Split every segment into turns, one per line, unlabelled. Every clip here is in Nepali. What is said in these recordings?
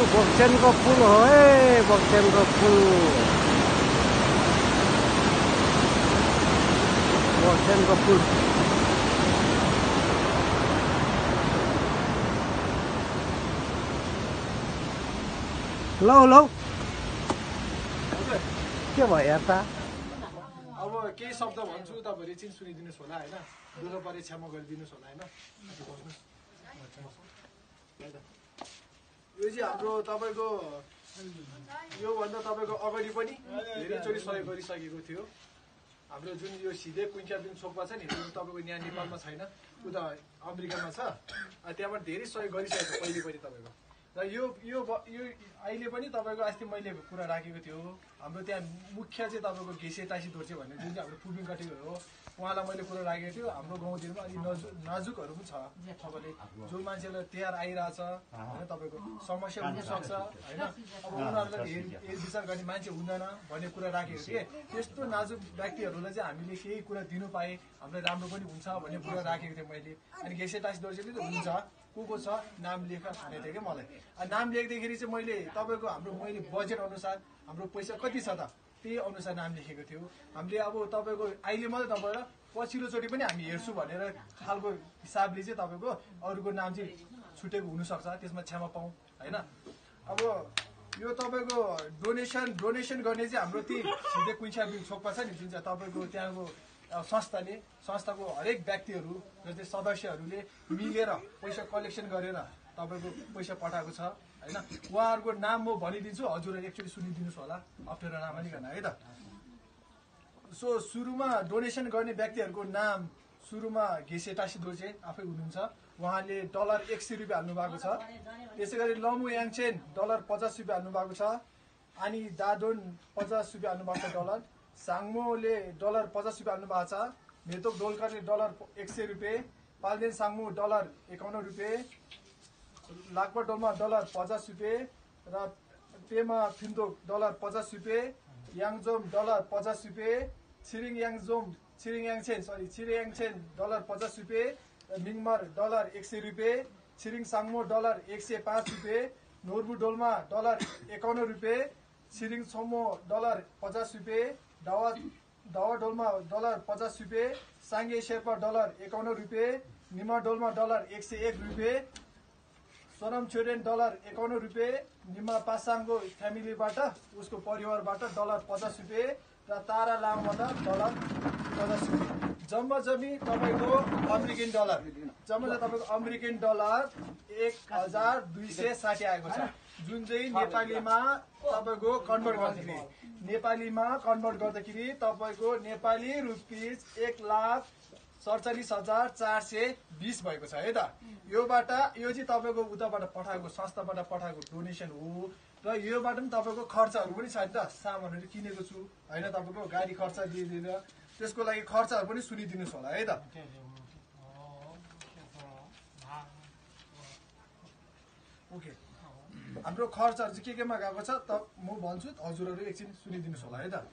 बक्सेनको पुल हो है, बक्सेनको पुल, बक्सेनको पुल। लौ लौ के भयो यार त?
अब केही शब्द भन्छु, तपाईँहरूले चाहिँ सुनिदिनुहोस् होला होइन, दुःख परे क्षमा गरिदिनुहोस् होला होइन। यो चाहिँ हाम्रो तपाईँको योभन्दा तपाईँको अगाडि पनि धेरैचोटि सहयोग गरिसकेको थियो। हाम्रो जुन यो सिधै कुइन्चाबिन सोक्पा छ नि, जुन तपाईँको यहाँ नेपालमा छैन, उता अमेरिकामा छ, त्यहाँबाट धेरै सहयोग गरिसकेको पहिले पनि तपाईँको। र यो अहिले पनि तपाईँको अस्ति मैले कुरा राखेको थियो, हाम्रो त्यहाँ मुख्य चाहिँ तपाईँको घेसे टासी दोर्जे भन्ने जुन चाहिँ हाम्रो फुर्बिङ कटिङहरू हो, उहाँलाई मैले कुरा राखेको थियो। हाम्रो गाउँतिरमा अलिक नाजुकहरू पनि छ, तपाईँले जो मान्छेलाई तिहार आइरहेछ होइन, तपाईँको समस्या हुनसक्छ होइन, अब उनीहरूलाई हेरविचार गर्ने मान्छे हुँदैन भन्ने कुरा राखेको थिएँ। त्यस्तो नाजुक व्यक्तिहरूलाई चाहिँ हामीले केही कुरा दिनु पाएँ, हामीलाई राम्रो पनि हुन्छ भन्ने कुरा राखेको थिएँ मैले। अनि घेसे टासी दोर्जे पनि हुन्छ, को छ नाम लेख भनेको थियो कि मलाई। नाम लेख्दाखेरि चाहिँ मैले तपाईँको मैले बजेट अनुसार हाम्रो पैसा कति छ त त्यही अनुसार नाम लेखेको थियो। हामीले अब तपाईँको अहिले मात्रै तपाईँलाई पछिल्लोचोटि पनि हामी हेर्छु भनेर खालको हिसाबले चाहिँ तपाईँको अरूको नाम चाहिँ छुटेको हुनसक्छ, त्यसमा क्षमा पाऊँ होइन। अब यो तपाईँको डोनेसन गर्ने चाहिँ हाम्रो त्यही सिधै कुइन्चाबिन सोक्पा छ नि, जुन चाहिँ तपाईँको त्यहाँको संस्थाको हरेक व्यक्तिहरू जस्तै सदस्यहरूले मिलेर पैसा कलेक्सन गरेर तपाईँको पैसा पठाएको छ होइन। उहाँहरूको नाम म भनिदिन्छु, हजुरहरू एकचोटि सुनिदिनुहोस् होला, अप्ठ्यारो नमानिकन है त। सो सुरुमा डोनेसन गर्ने व्यक्तिहरूको नाम सुरुमा घेसे टासी दोर्जे आफै हुनुहुन्छ, उहाँले $100 हाल्नु भएको छ। त्यसै गरी लमु याङचेन $50 हाल्नु भएको छ। अनि दादोन $50 हाल्नु भएको छ डलर। साङ्मोले $50 हाल्नु भएको छ। मेतोक डोलकरले $100, पाल्देन साङ्मु $51, लाकपा डोलमा $50 र पेमा फिन्दोक $50, याङजोम $50, छिरिङ याङचेन $50, मिङमर $100, छिरिङ साङ्मो $105, नोर्बु डोल्मा $51, छिरिङ छोमो $50, दावा डोल्मा $50, साङ्गे शेर्पा $51, निमा डोल्मा $101, सोनम छोरेन $51, निमा पासाङको फ्यामिलीबाट उसको परिवारबाट $50 र तारा लामबाट $50। जम्मा जम्मी तपाईँको अमेरिकन डलर 1260 आएको छ, जुन चाहिँ नेपालीमा तपाईँको कन्भर्ट गर्दाखेरि तपाईँको नेपाली रुपिस 1,47,420 भएको छ है त। यो चाहिँ तपाईँको उताबाट पठाएको संस्थाबाट पठाएको डोनेसन हो। र योबाट पनि तपाईँको खर्चहरू पनि छ नि त, सामानहरू किनेको छु होइन, तपाईँको गाडी खर्च दिएर त्यसको लागि खर्चहरू पनि सुनिदिनुहोस् होला है त। ओके, हाम्रो खर्चहरू चाहिँ केमा गएको छ त म भन्छु, हजुरहरू एकछिन सुनिदिनुहोस् होला है त।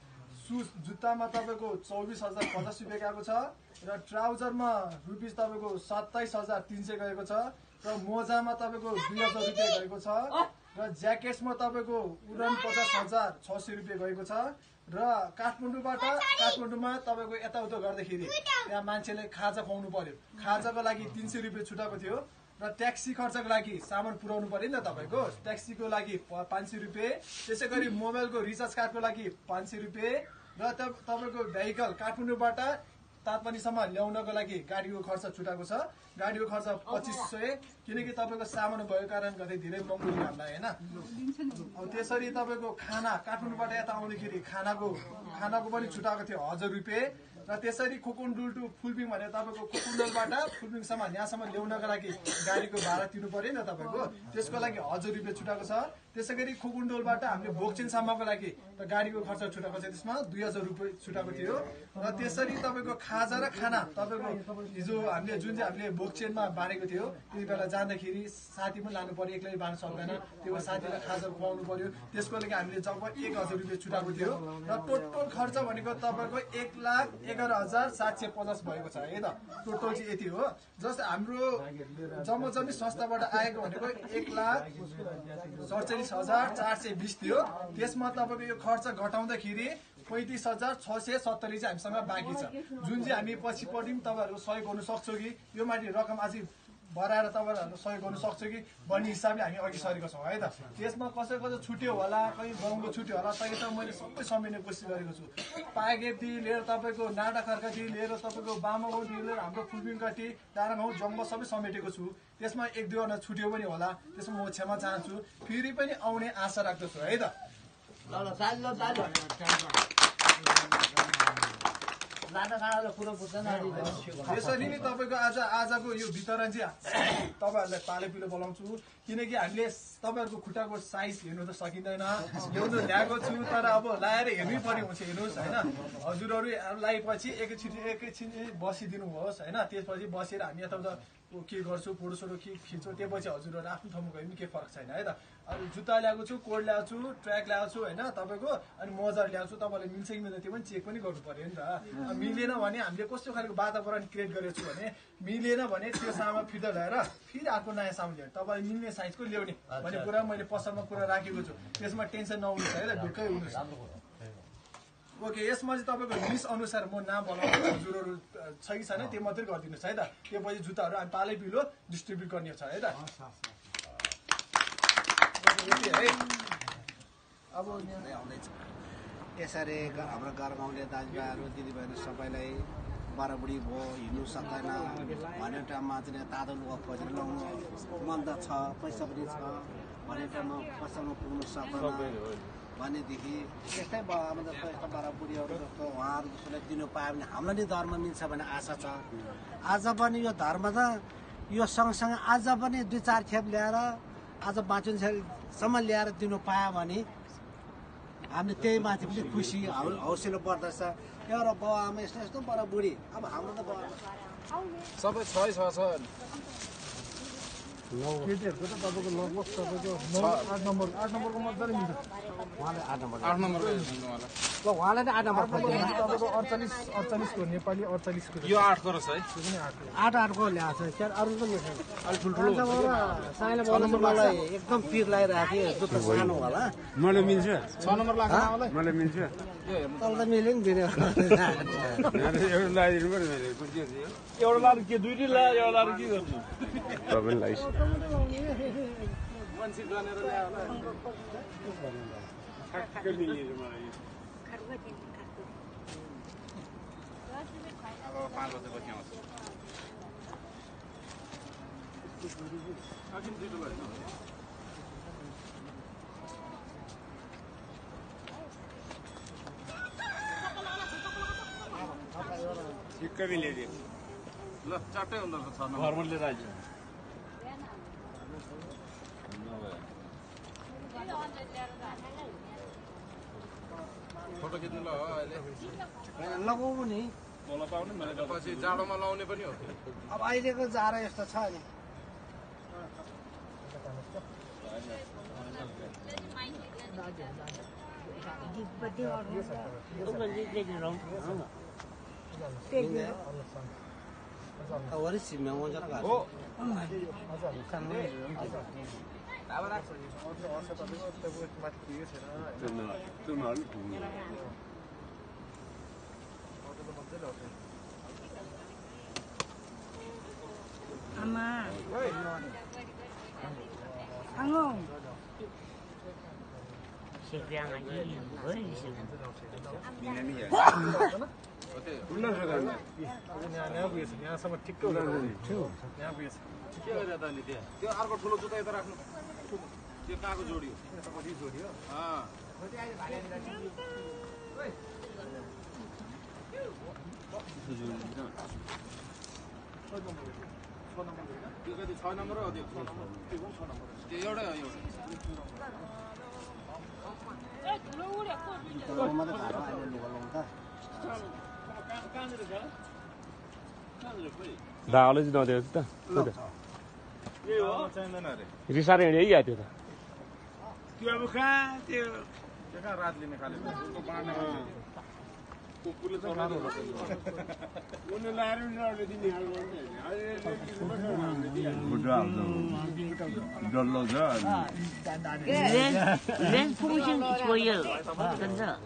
जुत्तामा तपाईँको $24,050 गएको छ, र ट्राउजरमा रुपिस तपाईँको $27,300 गएको छ, र मोजामा तपाईँको $2,000 गएको छ, र ज्याकेट्समा तपाईँको उडान $50,600 गएको छ, र काठमाडौँमा तपाईँको यताउता गर्दाखेरि त्यहाँ मान्छेले खाजा खुवाउनु पर्यो, खाजाको लागि $300 छुटाएको थियो, र ट्याक्सी खर्चको लागि सामान पुर्याउनु पर्यो नि त तपाईँको, ट्याक्सीको लागि $500, त्यसै गरी मोबाइलको रिचार्ज कार्डको लागि $500, र तपाईँको भेहिकल काठमाडौँबाट तातपानीसम्म ल्याउनको लागि गाडीको खर्च छुटाएको छ, गाडीको खर्च $2500, किनकि तपाईँको सामान भएको कारण गर्दै धेरै महँगो लियो हामीलाई होइन। अब त्यसरी तपाईँको खाना काठमाडौँबाट यता आउँदाखेरि खानाको पनि छुटाएको थियो $1000, र त्यसरी खुकुन्डुल टु फुलबिङ भनेर तपाईँको खुकुन्डुलबाट फुलबिङसम्म यहाँसम्म ल्याउनको लागि गाडीको भाडा तिर्नु पर्यो नि त तपाईँको, त्यसको लागि $1000 छुटाएको छ। त्यसै गरी खुकुन्डुलबाट हामीले भोकचेनसम्मको लागि र गाडीको खर्च छुटाएको छ, त्यसमा $2000 छुटाएको थियो। र त्यसरी तपाईँको खाजा र खाना तपाईँको हिजो हामीले भोकचेनमा बाँडेको थियो, त्यति बेला जाँदाखेरि साथी पनि लानु पर्यो, एक्लै बाँड्न सक्दैन, त्यो साथीलाई खाजा खुवाउनु पर्यो, त्यसको लागि हामीले जब $1000 छुटाएको थियो। र टोटल खर्च भनेको तपाईँको 1,11,000 11,750 भएको छ है त टोटल चाहिँ यति हो जस्तै हाम्रो जम्मै संस्थाबाट आएको भनेको 1,47,420 थियो त्यसमा तपाईँको यो खर्च घटाउँदाखेरि 35,670 चाहिँ हामीसँग बाँकी छ जुन चाहिँ हामी पछि पनि तपाईँहरूको सहयोग गर्नु सक्छौँ कि यो माथि रकम अझै बढाएर तपाईँहरू सहयोग गर्नु सक्छ कि भन्ने हिसाबले हामी अघि सरेको छौँ है त त्यसमा कसै छुट्यो होला कहीँ गाउँको छुट्यो होला तै त मैले सबै समेट्ने कोसिस गरेको छु पागेटी लिएर तपाईँको नाटा खर्काटी लिएर तपाईँको बामागाउँदेखि लिएर हाम्रो फुलबिङकाटी डाँडागाउँ जम्मा सबै समेटेको छु त्यसमा 1-2 छुट्यो पनि होला त्यसमा म क्षमा चाहन्छु फेरि पनि आउने आशा राख्दछु है त त्यसरी नै तपाईँको आजको यो वितरण चाहिँ तपाईँहरूलाई पाले पिलो बोलाउँछु किनकि हामीले तपाईँहरूको खुट्टाको साइज हेर्नु त सकिँदैन ल्याउनु ल्याएको छु तर अब लाएर हेर्नै पर्ने हुन्छ हेर्नुहोस् होइन हजुरहरू लगाएपछि एकैछिन बसिदिनु होस् होइन त्यसपछि बसेर हामी यताउता के गर्छु फोटोसोटो के खिच्छु त्यसपछि हजुरहरू आफ्नो ठाउँमा गयो पनि केही फरक छैन है त अब जुत्ता ल्याएको छु कोट ल्याएको छु ट्र्याक ल्याएको छु होइन तपाईँको अनि मोजा ल्याएको छु तपाईँले मिल्छ कि मिल्दैन त्यो पनि चेक पनि गर्नु पर्यो नि त मिलेन भने हामीले कस्तो खालको वातावरण क्रिएट गरेको छु भने मिलेन भने त्यो सामान फिर्ता ल्याएर फेरि अर्को नयाँ सामान ल्याउने तपाईँले मिल्ने साइजको ल्याउने भन्ने कुरा मैले पसलमा कुरा राखेको छु त्यसमा टेन्सन नहुनुहोस् है त ढुक्कै हुनुहोस् ओके यसमा चाहिँ तपाईँको लिस्ट अनुसार म नाम बोलाउँछु हजुरहरू छ कि छैन त्यो मात्रै गरिदिनुहोस् है त त्यसपछि जुत्ताहरू हामी पालै पिलो डिस्ट्रिब्युट गर्ने छ है त है अब
यसरी हाम्रो गाउँले दाजुभाइहरू दिदीबहिनी सबैलाई बराबुढी भयो हिँड्नु सक्दैन भन्ने टाइममा चाहिँ तातो लुगा खोजेर लाउनु मन त छ पैसा पनि छ भन्ने टाइममा पसलमा पुग्नु सक्दैन भनेदेखि यस्तै भयो अब जस्तो यस्तो बराबुढीहरू जस्तो उहाँहरू जसोलाई दिनु पायो भने हामीलाई नि धर्म मिल्छ भन्ने आशा छ आज पनि यो धर्म त यो सँगसँगै आज पनि 2-4 खेप ल्याएर आज बाँचुन्जेलसम्म ल्याएर दिनु पायो भने हामीले त्यही माथि पनि खुसी हौसला बढ्दछ एउटा बाउ आमा यस्तो यस्तो बराबुढी अब हाम्रो त
सबै छ
केटीहरूको त तपाईँको लगभग तपाईँको 8 नम्बरको मजाले मिल्छ
उहाँले 8 नम्बर
ल उहाँलाई नै 8 नम्बर तपाईँको 48 को नेपाली 48 को
यो 8 को रहेछ है
8 को ल्याएको छ अरू त अलि ठुल्ठुलो साइला मलाई एकदम पिर लगाइरहेको थियो जुत्ता सानो होला
मलाई मिल्छ 6 नम्बर लाग्छ मलाई मलाई मिल्छ
तल त मिल्यो नि दिने
एउटा लगाइदिनु पर्यो मैले
एउटा लाएर के दुईटै ला एउटा लाएर के गर्नु
तपाईँ लाइस
मान्छे गनेर ल्यायो होला
ठ्याक्कै मिलेर मलाई अब 5 बजेको त्यहाँ आउँछ
अघि दुईटो भयो
ठिक्कै मिलाइदियो ल चारटै हुँदो रहेछ 6 नम्बर
घरमा लिएर आइज
फोटो खिच्नु ल अहिले
लगाउनु नि
मलाई पाउने मैले पछि जाडोमा लाउने पनि हो
अब अहिलेको जाडो यस्तो छ नि वरि सिममा मजा
हो
आमा आङो Sekian aja
यहाँ पुगेछ यहाँसम्म ठिक्कै यहाँ पुगेछ
के गरेर त नि त्यो अर्को ठुलो जुत्ता यता राख्नु त्यो कहाँको जोडी हो
पछि जोडियो
त्यो कति 6 नम्बर हो त्यो 6 नम्बर त्यो एउटै हो एउटा
धाले चाहिँ नदिएको त
चाहिँदैन अरे
रिसाएर हिँड्यो है त्यो त
त्यो अब कहाँ त्यो कहाँ रात लिने खाले
人重新作业了，真的。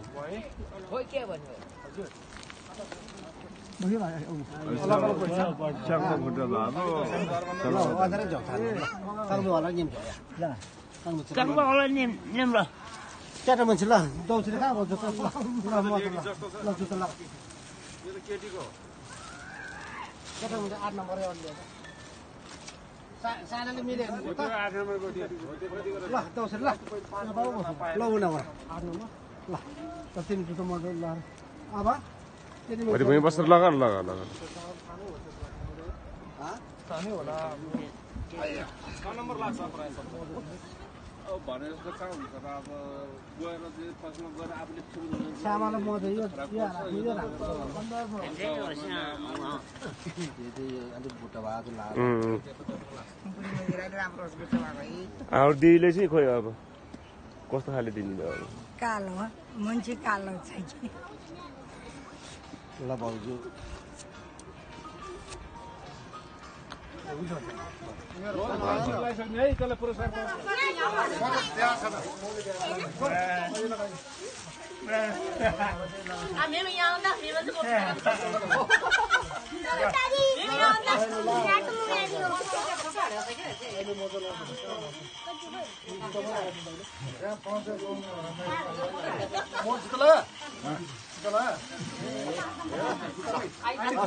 Kalau nem lah.
Kita mencela, tahu cerita apa tu? Lah tu lah. Kita mungkin 8 nomor yang dia. Saya ni milih. Lah tahu cerita lah. Lah nomor. 8 nomor. Lah. Tapi itu tu model lah. Apa?
Jadi punya pasar lagan.
Hah? Sama lah model itu. Ya, itu lah. Jadi ada buta baru lah.
Aur diile चाहिँ खोइ अब कस्तो खाले दिने अब
Kalau, munci kalau saja.
Lah baju.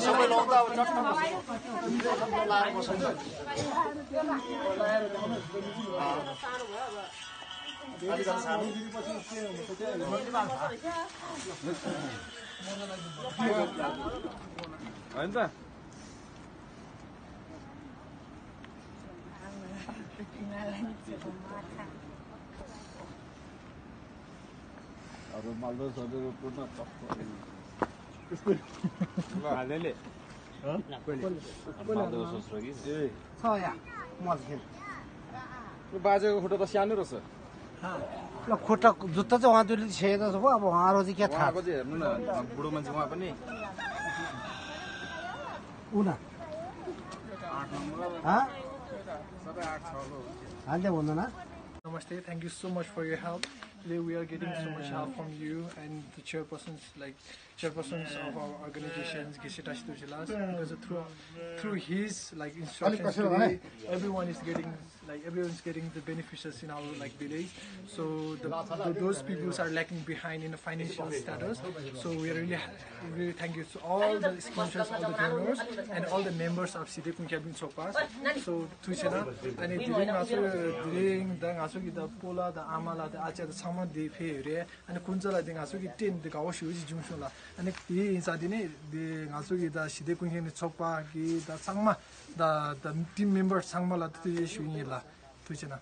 Sampai lomba
बाजेको खुट्टा त सानो रहेछ
ल खुट्टा जुत्ता चाहिँ उहाँले छेद छ अब उहाँहरू चाहिँ के थाहा
उहाँको चाहिँ हेर्नु न बुढो मान्छे उहाँ पनि
उना हाल्दै हुँदैन
Namaste. Thank you so much for your help. Today we are getting so much help from you and the chairpersons of our organizations, Gisita Stujilas, because through his instructions today, everyone's getting the beneficiaries in our village. So those people are lacking behind in the financial status. So we are really thank you to all the sponsors, all the donors, and all the members of Sidhe Kunkyabin Sokpas. So Tuchena and the Pola, the Amala, the Acha, the Sama de Fe, and the Kunzala, the Asuki Tin, the Gawashu is Junshula, and the Sadine, the Asuki, the Sidhe Kunkyabin Sokpa, the Sangma, the team member Sangmala Shuinila, Tuchena.